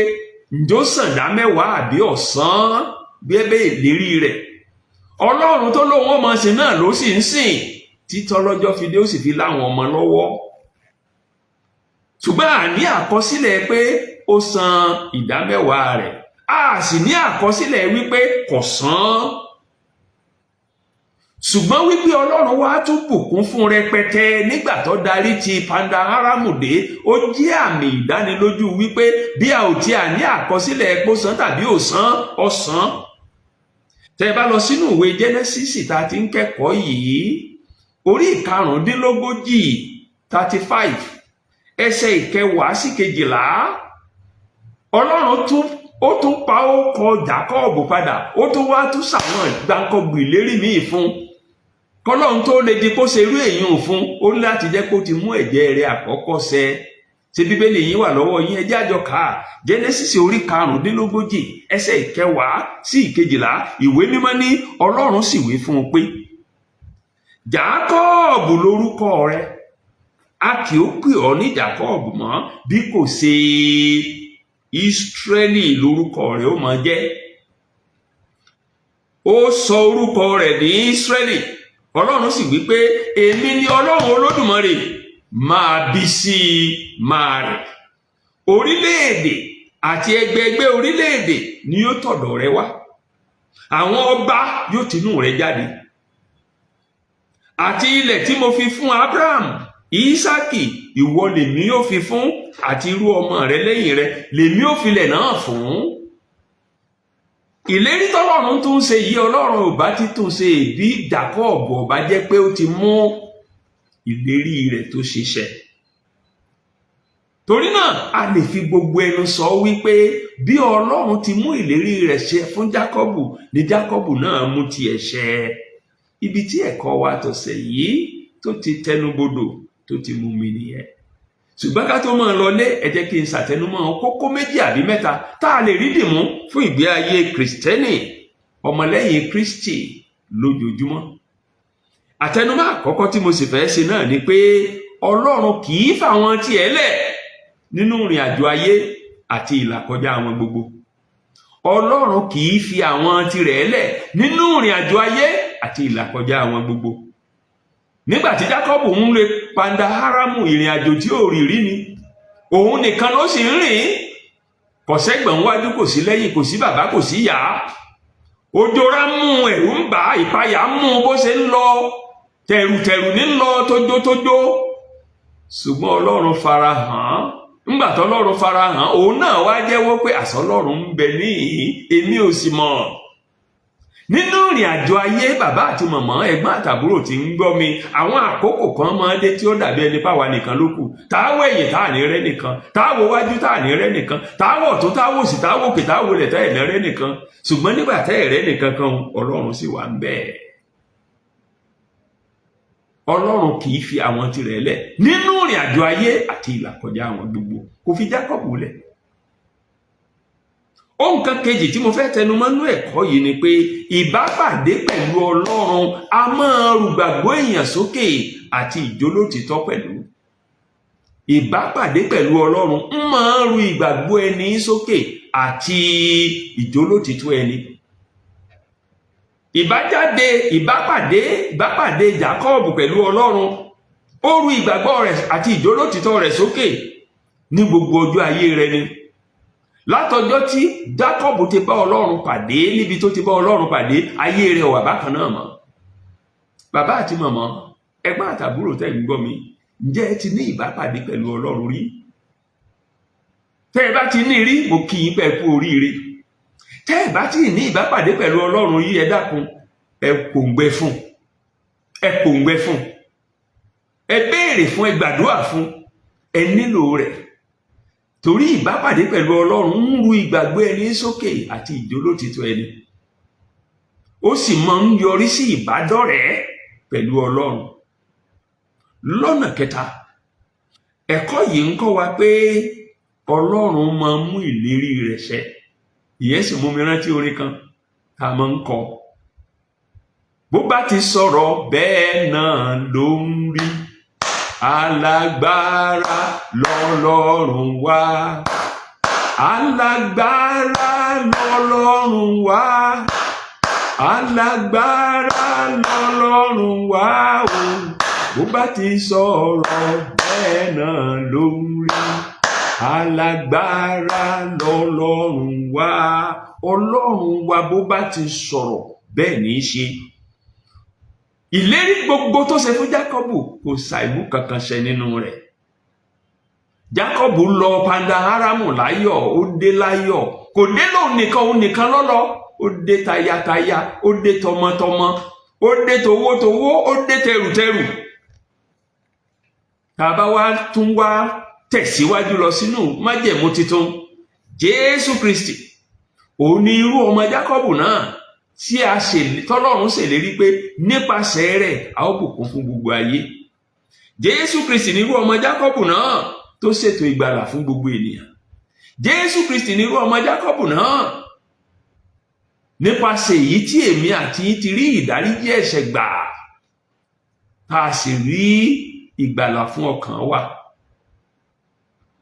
ǹjọ́ sàn dá mẹ́wàá àbí ọ̀sán gbẹ́bẹ́ ìlérí rẹ̀. Ọlọ́run tó lóun ọmọ sìn náà ló sì ń sìn títọ́ lọ́jọ́ fi dé, ó sì fi láwọn ọmọ lọ́wọ́. Ṣùgbọ́n a ní àkọsílẹ̀ pé ó san ìdá mẹ́wàá rẹ̀, a sì ní àkọsílẹ̀ wípé kò san. Ṣùgbọ́n wípé Ọlọ́run wá tún bùkún fún rẹpẹtẹ nígbà tó darí ti Padà Árámù dé, ó jẹ́ àmì ìdánilójú wípé bí a ò tí a ní àkọsílẹ̀ pé ó san tàbí ò san, ó san. Tẹ́ bá lọ sínú ìwé Jẹ́nẹ́sísì tá a ti ń kẹ́kọ̀ọ́ yìí, orí 35, 35, ẹsẹ̀ 10 sí 12, Ọlọ́run tún ó tún pa ó kọ Jákọ́ọ̀bù padà, ó tún wá tún sàwọn gbáǹkọ́gbì ìlérí míì fún. Kọ́lọ́run tó lè di kó ṣe irú èyí fún, ó ní láti jẹ́ kó ti mú ẹ̀jẹ̀ rẹ̀ àkọ́kọ́ ṣẹ. Ṣé Bíbélì yín wà lọ́wọ́ yín? Ẹ jẹ́ àjọ kà á. Jẹ́nẹ́sísì orí 35, ẹsẹ̀ 10 sí 12, ìwé Mímọ́ ní Ọlọ́run sì wí fún un pé, Jákọ́ọ̀bù lórúkọ rẹ, a kì ó pè ọ́ ní Jákọ́ọ̀bù mọ́, bí kò ṣe Ísírẹ́lì lórúkọ rẹ ó máa jẹ́. Ó sọ orúkọ rẹ̀ ní Ísírẹ́lì. Ọlọ́run sì wí pé, èmi ni Ọlọ́run Olódùmarè, máa bí sí i, máa rẹ̀. Orílẹ̀-èdè àti ẹgbẹẹgbẹ́ orílẹ̀-èdè ni yóò tọ̀dọ̀ rẹ wá. Àwọn ọba yóò tinú rẹ jáde. Àti ilẹ̀ tí mo fi fún Abraham, Ísákì, ìwọ lèmi yóò fi fún, àti irú ọmọ rẹ lẹ́yìn rẹ lèmi yóò filẹ̀ náà fún. Ìlérí tọ́lọ́run tún ṣe yìí, Ọlọ́run ò bá ti tún ṣe bí Jákọ́ọ̀bù ò bá jẹ́ pé ó ti mú ìlérí rẹ̀ tó ṣe ṣẹ. Torí náà, a lè fi gbogbo ẹnu sọ wípé bí Ọlọ́run ti mú ìlérí rẹ̀ ṣẹ fún Jákọ́bù ni Jákọ́bù náà mú tiẹ̀ ṣẹ. Ibi tí ẹ̀kọ́ wa tọ̀sẹ̀ yìí tó ti tẹnubodò tó ti mú mi nìyẹn. Ṣùgbọ́n ká tó máa lọlé, ẹ jẹ́ kí n ṣàtẹnumọ́ kókó méjì àbí mẹ́ta tá a lè rí dìmú fún ìgbé ayé Kìrìsìtẹ́nì, ọmọlẹ́yìn Kristi lójoojúmọ́. Àtẹnumọ́ àkọ́kọ́ tí mo sì fẹ́ ṣe náà ni pé Ọlọ́run kì í fàwọn tiẹ̀ lẹ̀ nínú ìrìn àjò ayé àti ìlàkọjá wọn gbogbo. Ọlọ́run kì í fi àwọn tirẹ̀ lẹ̀ nínú ìrìn àjò ayé àti ìlàkọjá wọn gbogbo. Nígbà tí Jákọ́bù ń lè panda Haramu, ìrìn àjò tí ò rí rí ni, òun nìkan ló sì ń rìn, kò sẹ́gbọ̀n wájú, kò sí lẹ́yìn, kò sí bàbá, kò sí ìyá. Òjòrà mú, ẹ̀rù ń bà, ìpayà mú bó ṣe ń lọ, tẹ̀rùtẹ̀rù ní lọ, tójótójó. Ṣùgbọ́n Ọlọ́run fara hàn. Ńgbà tó Ọlọ́run fara hàn, òun náà wá jẹ́wọ́ pé àṣọ Ọlọ́run ń bẹ níhìn, èmi ò sì mọ̀. Nínú ìrìn àjò ayé, bàbá àti màmá, ẹ̀gbọ́n àtàbúrò tí ń gbọ́ mi, àwọn àkókò kan máa ń dé tí ó dàbí ẹni páwa nìkan ló kù. Táwọ̀ ẹ̀yìn tá à ní rẹ́ nìkan, táwọ̀ wájú tá à ní rẹ́ nìkan, táwọ̀ tó táwọ̀ òsì, táwọ̀ òkè, táwọ̀ ilẹ̀ tá ẹ̀ ní rẹ́ nìkan. Ṣùgbọ́n nígbà tẹ́ ẹ̀rẹ́ nìkan kan, Ọlọ́run sì wà ń bẹ́ẹ̀. Ọlọ́run kì í fi àwọn tirẹ̀ lẹ̀ nínú ìrìn àjò ayé àti ìlàkọjá àwọn gbogbo. Kò fi Jákọ́bù lẹ̀. Ohun kan kejì tí mo fẹ́ tẹnu mọ́ nínú ẹ̀kọ́ yìí ni pé ìbápàdé pẹ̀lú Ọlọ́run a máa rúgbàgbọ́ èèyàn sókè àti ìjólótìtọ́ pẹ̀lú. Ìbápàdé pẹ̀lú Ọlọ́run ń máa ru ìgbàgbọ́ ẹni sókè àti ìjólótìtọ́ ẹni. Ìbájáde ìbápàdé Jákọ́bù pẹ̀lú Ọlọ́run, ó ru ìgbàgbọ́ rẹ̀ àti ìjólótìtọ́ rẹ̀ sókè ní gbogbo ọjọ́ ayé rẹ̀ ni. Látọjọ́ tí Jákọ́bù ti bá Ọlọ́run pàdé, níbi tó ti bá Ọlọ́run pàdé, ayé rẹ̀ ò wà bákan náà mọ́. Bàbá àti màmá, ẹ̀gbọ́n àtàbúrò tẹ́ ń gbọ́ mi, ǹjẹ́ ẹ ti ní ìbápàdé pẹ̀lú Ọlọ́run rí? Tẹ́ ẹ bá ti ní rí, mo kí yín pé ẹ kú oríire. Tẹ́ ẹ bá ti ní ìbápàdé pẹ̀lú Ọlọ́run yìí, ẹ dákun, ẹ pòǹgbẹ fún, ẹ pòǹgbẹ fún, ẹ béèrè fún, ẹ gbàdúrà fún, ẹ nílò rẹ̀. Torí ìbápàdé pẹ̀lú Ọlọ́run ń ru ìgbàgbọ́ ẹni sókè àti ìjólótìtọ́ ẹni. Ó sì máa ń yọrí sí ìbádọ́rẹ̀ẹ́ pẹ̀lú Ọlọ́run. Lọ́nà kẹta, ẹ̀kọ́ yìí ń kọ́ wa pé Ọlọ́run máa ń mú ìlérí rẹ̀ ṣẹ. Ìyẹn sì mú mi rántí orin kan tá a máa ń kọ. Bó bá ti sọ̀rọ̀, bẹ́ẹ̀ náà ló ń rí. Alágbára lọ́lọ́run wá. Alágbára lọ́lọ́run wá. Alágbára lọ́lọ́run wá o. Bó bá ti sọ̀rọ̀, bẹ́ẹ̀ náà ló ń rí. Alágbára lọ́lọ́run wá. Ọlọ́run wa, bó bá ti sọ̀rọ̀, bẹ́ẹ̀ ní í ṣe. Ìlérí gbogbo tó ṣe fún Jákọ́bù, kò ṣàìmú kankan ṣẹ nínú rẹ̀. Jákọ́bù lọ panda Haramu láyọ̀, ó dé láyọ̀. Kò dé lóun nìkan, òun nìkan lọ́lọ́. Ó dé tayataya, ó dé tọmọtọmọ, ó dé towótowó, ó dé tẹrùtẹrù. Tá a bá wá tún wá tẹ̀síwájú lọ sínú májẹ̀mú titun, Jésù Kristi, òun ni irú ọmọ Jákọ́bù náà tí a ṣe tọ́lọ́run ṣèlérí pé nípasẹ̀ rẹ̀ a ó bùkún fún gbogbo ayé. Jésù Kristi ní irú ọmọ Jákọ́bù náà tó ṣètò ìgbàlà fún gbogbo ènìyàn. Jésù Kristi ní irú ọmọ Jákọ́bù náà nípasẹ̀ èyí tí èmi àti yín ti rí ìdáríjì ẹ̀ṣẹ̀ gbà, tá a sì rí ìgbàlà fún ọkàn wa.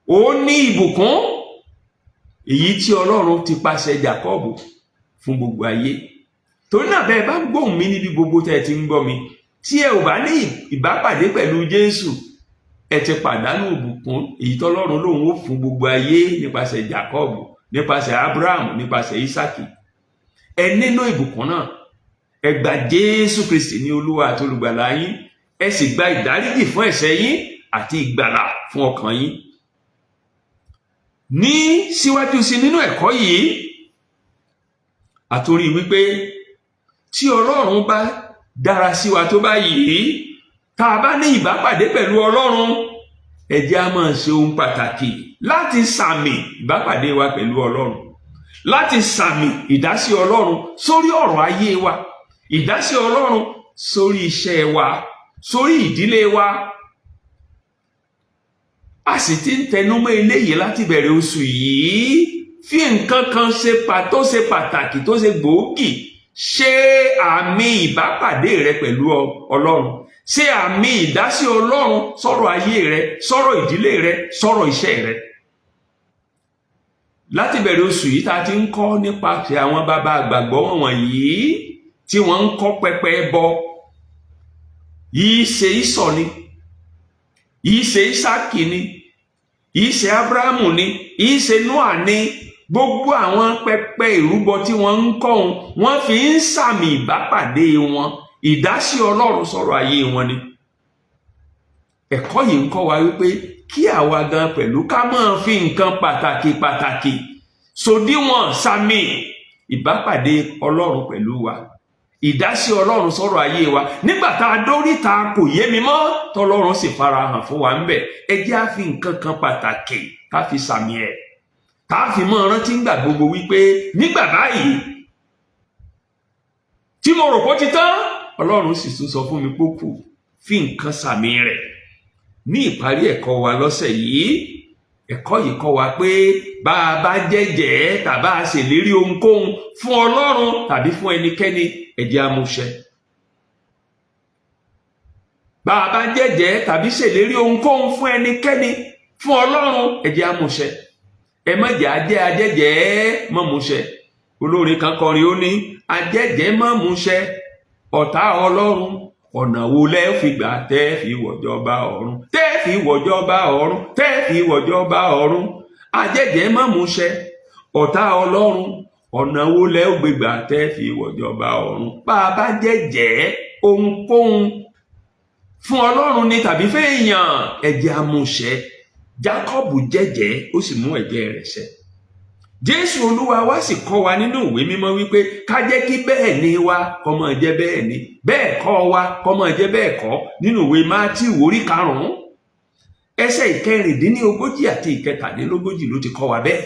Ó ní ìbùkún èyí tí Ọlọ́run ti pàṣẹ Jákọ́bù fún gbogbo ayé. Torí náà, bẹ́ẹ̀ bá ń gbóhùn mi níbi gbogbo tẹ́ ẹ ti ń gbọ́ mi, tí ẹ ò bá ní ìbápàdé pẹ̀lú Jésù, ẹ ti pàdánù ìbùkún èyí tọ́lọ́run lòun ó fún gbogbo ayé nípasẹ̀ Jákọ́bù, nípasẹ̀ Abraham, nípasẹ̀ Ísákì. Ẹ nílò ìbùkún náà. Ẹ gba Jésù Kristi ní Olúwa àti Olùgbàlà yín, ẹ sì gba ìdáríjì fún ẹ̀ṣẹ̀ yín àti ìgbàlà fún ọkàn yín. Ní síwájú sí nínú ẹ̀kọ́ yìí, àtòrí wípé tí Ọlọ́run bá dára sí wa tó báyìí, tá a bá ní ìbápàdé pẹ̀lú Ọlọ́run, ẹ jẹ́ á máa ṣe ohun pàtàkì láti sàmì ìbápàdé wa pẹ̀lú Ọlọ́run, láti sàmì ìdásí Ọlọ́run sórí ọ̀rọ̀ ayé wa, ìdásí Ọlọ́run sórí iṣẹ́ wa, sórí ìdílé wa. A sì ti ń tẹnumọ́ eléyìí láti bẹ̀rẹ̀ oṣù yìí. Fi nǹkan kan ṣe pàtó, ṣe pàtàkì, tó ṣe gbòógì, ṣe àmì ìbápàdé rẹ pẹ̀lú Ọlọ́run, ṣe àmì ìdásí Ọlọ́run sọ̀rọ̀ ayé rẹ, sọ̀rọ̀ ìdílé rẹ, sọ̀rọ̀ iṣẹ́ rẹ. Láti bẹ̀rẹ̀ oṣù yìí tá a ti ń kọ́ nípasẹ̀ àwọn bàbá àgbàgbọ́ wọ̀nyí tí wọ́n ń kọ́ pẹpẹ ẹbọ yìí, ṣe Ísọ̀ ni, yìí ṣe Ísákì ni, yìí ṣe Ábúráhámù ni, yìí ṣe Nóà ni, gbogbo àwọn pẹpẹ ìrúbọ tí wọ́n ń kọ́ wọn, wọ́n fi ń sàmì ìbápàdé wọn, ìdásí Ọlọ́run sọ̀rọ̀ ayé wọn ni. Ẹ̀kọ́ yìí ń kọ́ wa wípé kí àwa gan pẹ̀lú ká máa fi nǹkan pàtàkì pàtàkì sòdiwọ̀n sàmì ìbápàdé Ọlọ́run pẹ̀lú wa, ìdásí Ọlọ́run sọ̀rọ̀ ayé wa nígbà tá a dóríta kò yé mi mọ́, tọ́lọ́run sì farahàn fún wa ńbẹ̀. Ẹ jẹ́ á fi nǹkan kan pàtàkì ká fi sàmì ẹ̀, tá a fi mọ́ rántí ńgbà gbogbo wípé nígbà báyìí tí mo rò pó ti tán, Ọlọ́run sì tún sọ fún mi pé kù fi nǹkan sàmì rẹ̀. Ní ìparí ẹ̀kọ́ wa lọ́sẹ̀ yìí, ẹ̀kọ́ yìí kọ́ wa pé bá a bá jẹ́jẹ̀ẹ́ tàbá a ṣèlérí ohunkóhun fún Ọlọ́run tàbí fún ẹnikẹ́ni, ẹ jẹ́ á mú ṣẹ. Bá a bá jẹ́jẹ̀ẹ́ tàbí ṣèlérí ohunkóhun fún ẹnikẹ́ni, fún Ọlọ́run, ẹ jẹ́ á mú ṣẹ. Ẹ má jẹ́ ajẹ́ ajẹ́jẹ̀ẹ́ má mú ṣẹ. Olórin kan kọrin, ó ní ajẹ́jẹ̀ẹ́ má mú ṣẹ, ọ̀tá Ọlọ́run, ọ̀nà wo lẹ́ fi gbà tẹ́ fi wọ̀jọba ọ̀run, tẹ́ fi wọ̀jọba ọ̀run, tẹ́ fi wọ̀jọba ọ̀run? Ajẹ́jẹ̀ẹ́ má mú ṣẹ, ọ̀tá Ọlọ́run, ọ̀nà wo lẹ́ ó gbégbà tẹ́ fi wọ̀jọba ọ̀run? Bá a bá jẹ́jẹ̀ẹ́ ohunkóhun fún Ọlọ́run ni tàbí fẹ́ẹ̀yàn, ẹ jẹ́ á mú ṣẹ. Jákọ́bù jẹ́jẹ̀ẹ́, ó sì mú ẹ̀jẹ́ rẹ̀ ṣẹ. Jésù Olúwa wa sì kọ́ wa nínú ìwé mímọ́ wípé ká jẹ́ kí bẹ́ẹ̀ ni wa kó máa jẹ́ bẹ́ẹ̀ ni, bẹ́ẹ̀ kọ́ wa kó máa jẹ́ bẹ́ẹ̀ kọ́. Nínú ìwé Mátíù orí 5, ẹsẹ̀ 36 àti 37 ló ti kọ́ wa bẹ́ẹ̀.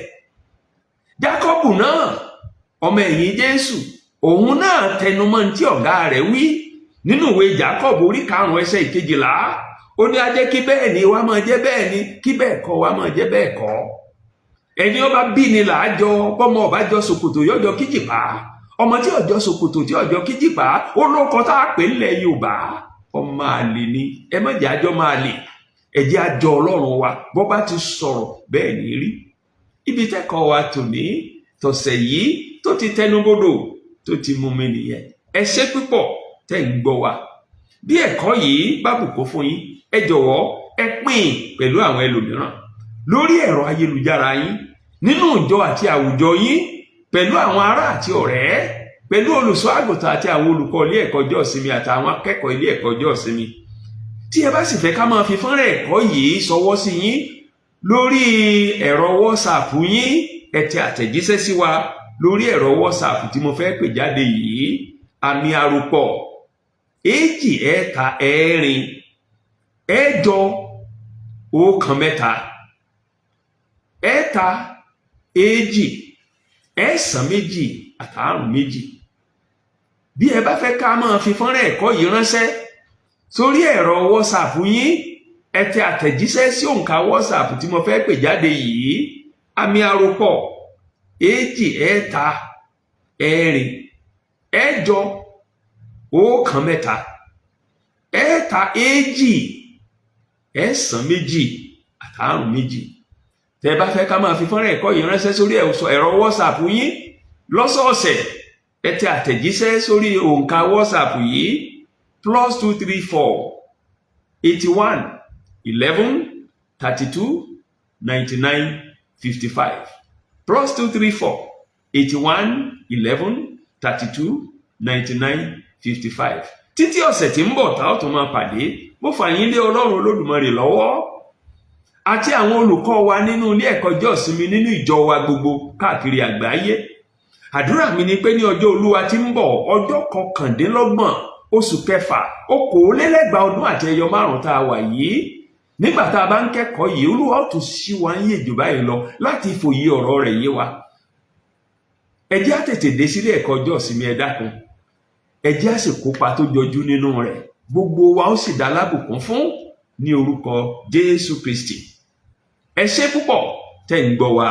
Jákọ́bù náà, ọmọ ẹ̀yìn Jésù, òun náà tẹnumọ́ ní tí ọ̀gá rẹ̀ wí nínú ìwé Jákọ́bù orí 5, ẹsẹ̀ 12. Ó ní á jẹ́ kí bẹ́ẹ̀ ni wa máa jẹ́ bẹ́ẹ̀ ni, kí bẹ́ẹ̀ kọ́ wa máa jẹ́ bẹ́ẹ̀ kọ́. Ẹni ọba bí ni làájọ, bọ́mọ ọba jọ ṣòkòtò yọjọ kíjìpá. Ọmọ tí ọjọ́ ṣòkòtò tí ọjọ́ kíjìpá, ó lóko tá a pè ńlẹ̀ Yorùbá, ọmọ àlè ni. Ẹ má jẹ́ àjọ máa lè, ẹ jẹ́ àjọ Ọlọ́run wa. Bọ́ bá ti sọ̀rọ̀, bẹ́ẹ̀ ní rí. Ibi tẹ́kọ̀ọ́ wa tòní tọ̀sẹ̀ yìí tó ti tẹnubodò, tó ti mú mi nìyẹn. Ẹ ṣé púpọ̀ tẹ́ ń gbọ́ wa. Bí ẹ̀kọ́ yìí bá bùkún fún yín, ẹ jọ̀wọ́ ẹ pín pẹ̀lú àwọn ẹlòmíràn lórí ẹ̀rọ ayélujára yín, nínú ìjọ àti àwùjọ yín, pẹ̀lú àwọn ará àti ọ̀rẹ́, pẹ̀lú olùṣọ́ àgùntàn àti àwọn olùkọ́ ilé ẹ̀kọ́ ọjọ́ ìsinmi àtàwọn akẹ́kọ̀ọ́ ilé ẹ̀kọ́ ọjọ́ ìsinmi. Tí ẹ bá sì fẹ́ ká máa fi fọ́nrán ẹ̀kọ́ yìí ṣọwọ́ sí yín lórí ẹ̀rọ WhatsApp yín, ẹ tẹ àtẹ̀jíṣẹ́ sí wa lórí ẹ̀rọ WhatsApp tí mo fẹ́ pè jáde yìí: àmì àròpọ̀ 2 3 4 8 1 3 3 2 9 2 àtàrùn 2. Bí ẹ bá fẹ́ ká máa fi fọ́nrán ẹ̀kọ́ yìí ránṣẹ́ sórí ẹ̀rọ WhatsApp yín, ẹ tẹ àtẹ̀jíṣẹ́ sí òǹkà WhatsApp tí mo fẹ́ pè jáde yìí: àmì àròpọ̀ 2 3 4 8 1 3 3 2 9 2 àtàrùn 2. Tẹ́ bá fẹ́ ká máa fi fọ́nrán ẹ̀kọ́ yìí ránṣẹ́ sórí ẹ̀rọ WhatsApp yín lọ́sọ̀ọ̀sẹ̀, ẹ tẹ àtẹ̀jíṣẹ́ sórí òǹkà WhatsApp yìí: +234 81 11 32 99 55, +234 81 11 32 99 55. Títí ọ̀sẹ̀ tí ń bọ̀ tá ó tún máa pàdé, mo fà yín lé Ọlọ́run Olódùmarè lọ́wọ́ àti àwọn olùkọ́ wa nínú ilé ẹ̀kọ́ ọjọ́ ìsinmi nínú ìjọ wa gbogbo káàkiri àgbáyé. Àdúrà mi ni pé ní ọjọ́ Olúwa tí ń bọ̀, ọjọ́ 29 oṣù kẹfà 2025 tá a wà yìí, nígbà tá a bá ń kẹ́kọ̀ọ́ yìí, Olúwa ó tún ṣí wa ń yè jù báyìí lọ láti fòye ọ̀rọ̀ rẹ̀ yé wa. Ẹ jẹ́ á tètè dé sílé ẹ̀kọ́ ọjọ́ ìsinmi, ẹ dákun. Ẹ jẹ́ á sì kópa tó jọjú nínú rẹ̀. Gbogbo wa ó sì dá lábùkún fún ní orúkọ Jésù Kristi. Ẹ ṣé púpọ̀ tẹ́ ń gbọ́ wa.